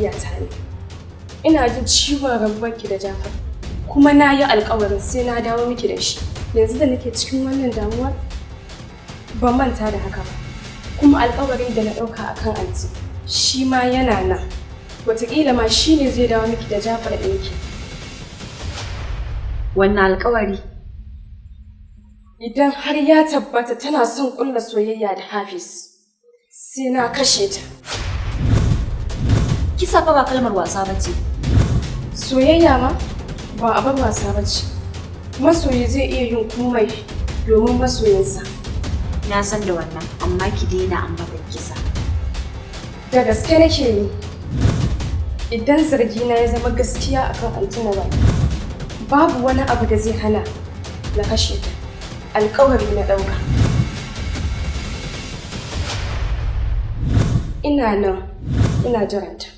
Ta ne. Ina jin ciwon rabuwarki da Jafar. Kuma na yi alkawarin sai na dawo miki da shi. Yanzu da nake cikin wannan damuwar, ban manta da haka ba. Kuma alkawarin da na ɗauka akan anti, shi ma yana nan. Wataƙila ma shi ne zai dawo miki da Jafar ɗinki. Wannan alkawari? Idan har ya tabbata tana son ƙulla soyayya da Hafiz, sai na kashe ta. Kisa fa ba kalmar wasa ba ce. Soyayya ma ba abar wasa ba ce. Masoyi zai iya yin komai domin masoyinsa. Na san da wannan, amma ki daina ambatan kisa. Da gaske nake yi. Idan zargina ya zama gaskiya akan Anty Nawal, babu wani abu da zai hana na kashe ta. Alkawari na ɗauka. Ina nan, ina jiranta.